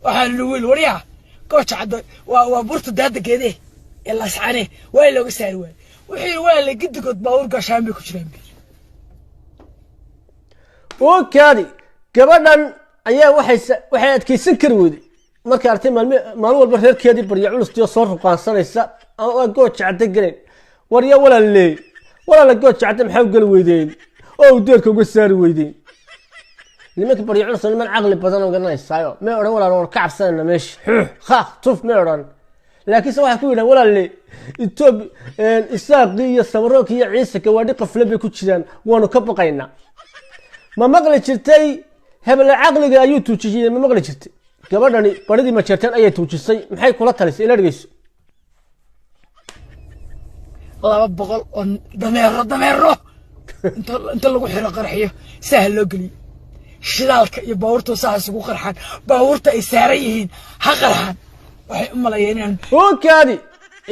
Waxaa lu wiil waryaa, Gooja Cadde waa burta daadageede ee Laascaane, waa looga saari waayey. Wuxuu yidhi waa la gidigood baabuur gashaan bay ku jiraan. Okaadi, gabadhan ayaa waxay adkaysan kari weyday markay artay maalin walba reerkeedii Barya Culustiyo soo ruqaansanaysa ama Gooja Cadde gelayn. Warya walaalle, walaala, Gooja Cadde maxaa u geli weydeen oo u deerka uga saari weydeen? Nimanka Barya Culus niman caqli badan oo garanaysaayo may odhan walaal waan ka cabsanayna meesha, xuux khaaq tuf may odhan, laakiinse waxay ku yidhahan walaalle Etoobi Isaaqii iyo Samaroonki iyo Ciise gawaadhi qafle bay ku jiraan, waanu ka baqaynaa. Ma maqli jirtay hebele caqliga ayuu tuujiyey? Ma maqli jirtay? Gabadhani baridii Majeerteen ayay tuujisay. Maxay kula talisay? Ila dhegeyso. 200 oo dameero inta lagu xiro qarxiyo sahal loo geliyo shidaalka iyo baabuurta saas isugu qarxaan, baabuurta ay saaran yihiin ha qarxaan. Waxay u maleeyeen inaan Okaadi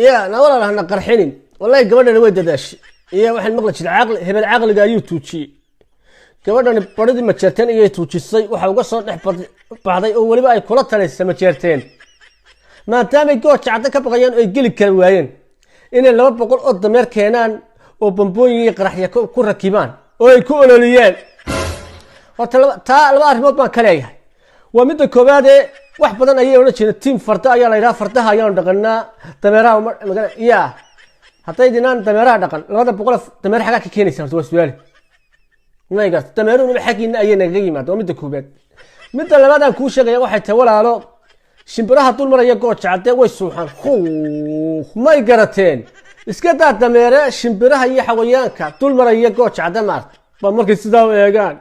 ya na walaal hana qarxinin. Wallahi gabadhani way dadaashay. Iyo waxaan maqli jiray caqli hebel caqliga ayuu tuujiyey. Gabadhani baridii Majeerteen ayay tuujisay. Waxa uga soo dhex baxday oo weliba ay kula talisay Majeerteen, maadaamay Gooja Cadde ka baqayeen oo ay geli kari waayeen, inay 200 oo dameer keenaan oo bambooyin iyo qaraxya ku rakibaan oo ay ku ololiyeen. Horta taa laba arrimood baan ka leeyahay. Waa midda koowaadee, wax badan ayay odhan jireen tiim farda ayaa la yidhaha, fardaha ayaanu dhaqanaa, dameeraha ya hadday dinaan dameeraha dhaqan, 200 dameer xagaa ka keenaysa? Horta waa su'aali may garta, dameeruhuna xaggiina ayay nagaga yimaada. Waa midda koowaad. Midda labaad aan kuu sheegaya waxay tahay walaalo, shimbiraha dul maraya Gooja Cadde way suuxaan huuh, may garateen? Iska daa dameere, shimbiraha iyo xawayaanka dul maraya Gooja Cadde maarta ba markay sidaa u eegaan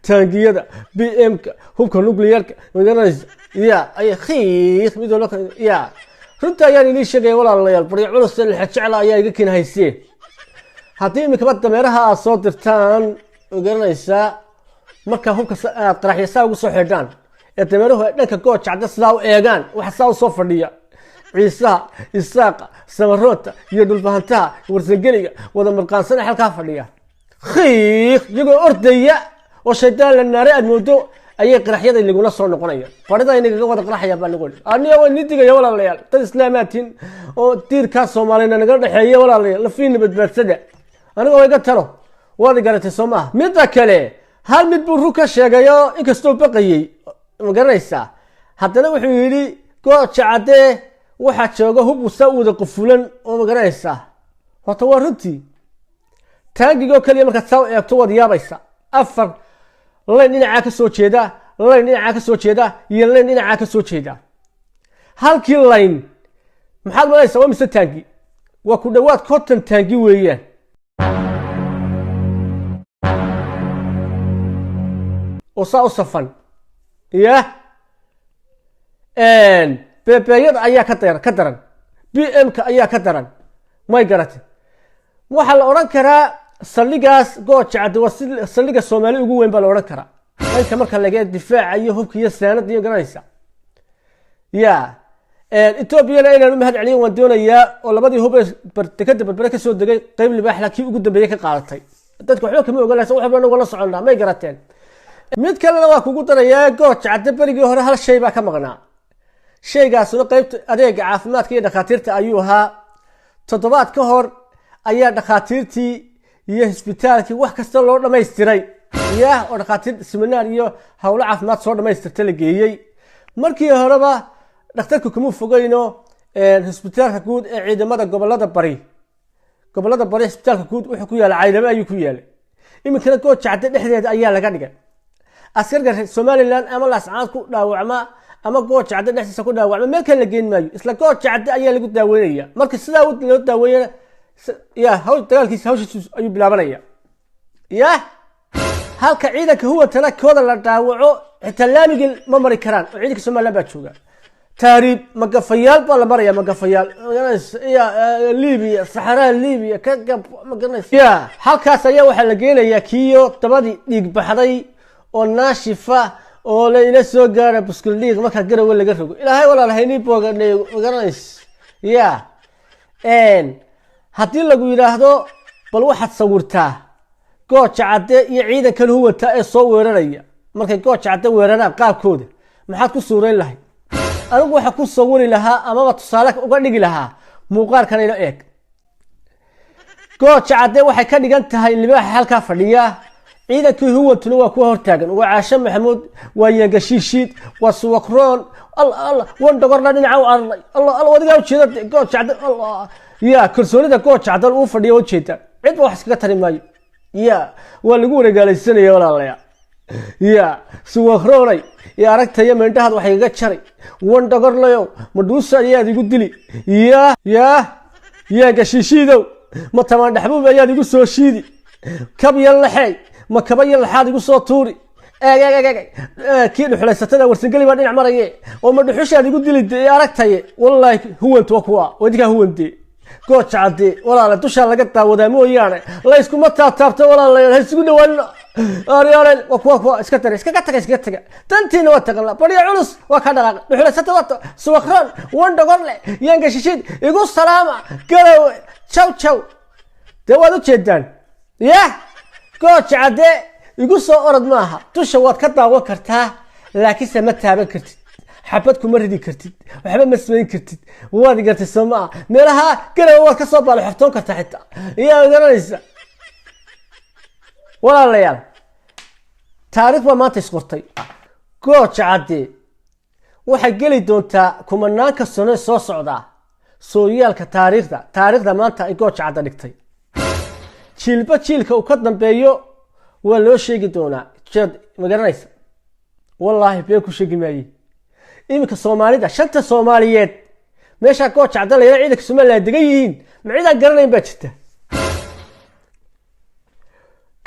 taangiyada, BM-ka, hubka nuclearka, magaranaysa ya, ay khiik mid walba ya. Runta ayaan inii sheegaya walaalayaal, Baryo Culus ee jecla ayaa iga kin haysee. Haddii iminkaba dameeraha aad soo dirtaan, garanaysaa, marka hubka aad qaraxya saa ugu soo xidhaan ee dameeruhu ay dhanka Gooja Cadde sidaa u eegaan, waxa saa usoo fadhiya Ciisaha, Isaaqa, Samaroonta iyo Dhulbahantaha, Warsangeliga wada marqaansana halkaa fadhiya, khiik iyagoo ordaya oo shaydaan la naaray aad moodo ayay qaraxyada lagula soo noqonaya, barida inagaga wada qaraxaya baa lagu aniga. Waa nii digaya walaalayaal, dad islaamaatiin oo diirkaa Soomaalina naga dhexeeya. Walaalayaal, lafiina badbaadsada, aniga waa iga talo, waad garatay soo maaha? Midda kale, hal mid buu rug ka sheegayo, inkastoo baqayey, ma garanaysaa, haddana wuxuu yidhi Gooja Cadde waxaa jooga hub usaa u wada qufulan oo ma garanaysaa. Horta waa runtii, taangigoo keliya markaad saa u eegto waad yaabaysa, 4 layn dhinacaa ka soo jeeda, layn dhinacaa ka soo jeeda iyo layn dhinacaa ka soo jeeda. Halkii layn maxaad malaysaa? Waa mise taangi? Waa ku dhowaad 50 taangi weeyaan oo saa u safan. Yah, beebeeyada ayaa ka daran, BM-ka ayaa ka daran, may garatay? Waxaa la odhan karaa saldhigaas Gooja Cadde waa saldhigga Soomaali ugu weyn baa la odhan karaa dhanka marka laga difaaca iyo hubka iyo saanada iyo garanaysa ya. Etoobiyana inaan u mahad celiyo waan doonayaa, oo labadii hub ee dekada Berbere ka soo degay qeyb libaaxla kii ugu dambeeyey ka qaadatay. Dadka waxba kama ogan lahayn, wax walba anagu la soconnaa, may garateen? Mid kalena waa kugu darayaa, Gooja Cadde berigii hore hal shay baa ka maqnaa, shaygaasuna qeybta adeega caafimaadka iyo dhakhaatiirta ayuu ahaa. Toddobaad ka hor ayaa dhakhaatiirtii iyo isbitaalkii wax kasta loo dhammaystiray yah, oo dhakhaatiir seminaar iyo howlo caafimaad soo dhammaystirta la geeyey. Markii horeba dhakhtarku kuma fogeyno isbitaalka guud ee ciidamada gobolada bari, gobolada bari isbitaalka guud wuxuu ku yaala Caynabo ayuu ku yaalay. Iminkana Gooja Cadde dhexdeeda ayaa laga dhigay. Askarka Somaliland ama Laascaanood ku dhaawacma ama Gooja Cadde dhexdiisa ku dhaawacma meel kale la geyn maayo, isla Gooja Cadde ayaa lagu daaweynaya. Marka sidaa loo daaweeyana ya haw dagaalkiisa hawshiisu ayuu bilaabanaya. Yah, halka ciidanka huwantana kooda la dhaawaco xitaa laamigii ma mari karaan oo ciidanka Somaliland baa jooga. Taariib magafayaal baa la maraya, magafayaal ya Libiya, saxaraha Libiya ka gab, ma garanaysa ya. Halkaas ayaa waxaa la geenayaa kiyo dabadii dhiig baxday oo naashifa oo la ila soo gaara buskul dhiig markaa garowe laga rogo. Ilaahay walaal haynii boogadheego, ma garanays ya. Haddii lagu yidhaahdo bal waxaad sawirtaa Gooja Cadde iyo ciidankan huwanta ee soo weeraraya, markay Gooja Cadde weeraraan qaabkooda maxaad ku suurayn lahayd? Anigu waxa ku sawiri lahaa amaba tusaale uga dhigi lahaa muuqaalkan ila eeg. Gooja Cadde waxay ka dhigan tahay libaaxa halkaa fadhiya. Ciidankii huwantuna waa kuwa hortaagan, waa Caashe Maxamuud, waa Yeegashiishiid, waa Suwakroon. Alla alla, wan dhogorna dhinaca u cararay. Alla alla, adigaa ujeeda Gooja Cadde. Allah ya, kalsoonida Gooja Cadde uu fadhiya ujeeda, cidba wax iskaga tari maayo. Ya, waa lagu wareegaalaysanaya walaalayaa. Ya Suwakroonay iyo aragtaya meendhahaad wax igaga jaray, wan dhogorlayow, madhuusa ayaad igu dili. Ya ya Yeegashiishiidow, ma tamaan dhexbuub ayaad igu soo shiidi? Kab iyo laxeey, ma kaba iyo laxaad igu soo tuuri? Eeg eeg eeg eeg, kii dhuxulaysatada Warsangeli baa dhinac maraye, oo ma dhuxushaad igu dili de aragtaye? Wallaahi huwantu waa kuwa wadinkaa huwante. Gooja Cadde walaala dushaa laga daawadaa mooyaane layskuma taabtaabto walaalayaal, ha isugu dhawaanina. Aryaalen waa kuwa kuwa iska dara, iskaga taga, iskaga taga. Dantiina waa taqanaa. Barya culus waa ka dhaqaaqay, dhuxulaysatada waa Suwakroon, wan dhogorle, Yaangashishid, igu salaama Galowe, jaw jaw. Dee waad ujeedaan yah, Gooja Cadde igu soo orod maaha. Dusha waad ka daawan kartaa, laakiinse ma taaban kartid, xabad kuma ridi kartid, waxba ma samayn kartid. Waad gartay soo maa? Meelaha Galowe waad ka soo baalo xoftoon kartaa xitaa, iyaa garanaysa. Walaalayaal, taariikh baa maanta isqortay. Gooja Cadde waxay geli doontaa kumanaanka sano soo socdaa sooyaalka taariikhda. Taariikhda maanta ay Gooja Cadde dhigtay, jiilba jiilka uu ka dambeeyo waa loo sheegi doonaa. Jeed ma garanaysa? Wallaahi been ku sheegi maaye. Iminka Soomaalida, shanta Soomaaliyeed, meeshaa Gooja Cadde la yidhaha ciidanka Somaliland degan yihiin, ma cidaan garanayn baa jirta?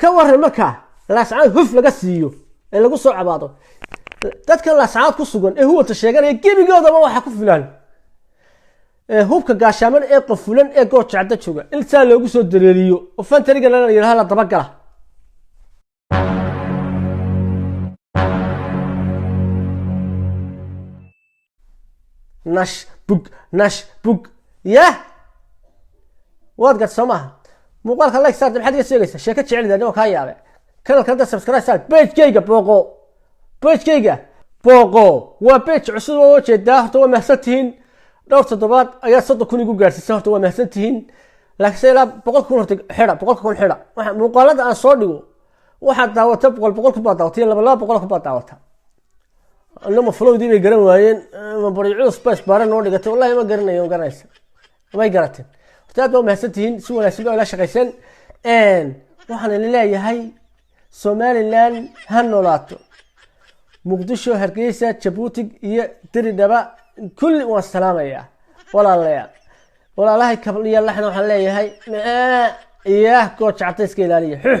Ka waran markaa Laascaanood huf laga siiyo ee lagu soo cabaado? Dadkan Laascaanood ku sugan ee huwanta sheeganaya gebigoodaba waxaa ku filan hubka gaashaaman ee qafulan ee Gooja Cadde jooga in saa loogu soo dareeriyo oo fantarigana la yidhaha la dabagala. Nash bug, nash bug. Yah, waad gart soo maaha? Muuqaalka like saar. Maxaad iga sheegaysaa? Sheeko jecelida waa kaa yaabe. Kanalka hadda subscribe saar, pagekayga booqo, pagekayga booqo, waa page cusub oo jeedaa. Horta waa mahadsan tihiin, dhowr toddobaad ayaa 30,000 igu gaarsiisay. Horta waa mahadsan tihiin, laakiin se ilaa 100,000 horta xidha, 100,000 xidha. Waxa muuqaalada aan soo dhigo waxaad daawata 100 100,000 baa daawata iyo 2 200,000 baa daawata. Anama flowdii bay garan waayeen, ma bari culus baa isbaara noo dhigatay? Wallahi ma garanayo, ma garanaysa, may garateen. Horta aad baa umahadsan tihiin, si wanaagsan baa ila shaqayseen. Waxaan idin leeyahay Somaliland ha noolaato. Muqdisho, Hargeysa, Jabuuti iyo Diridhaba kulli waan salaamayaa walaalayaal. Walaalahay kabliya laxna waxaan leeyahay iyah, Gooja Cadde iska ilaaliya. Xux.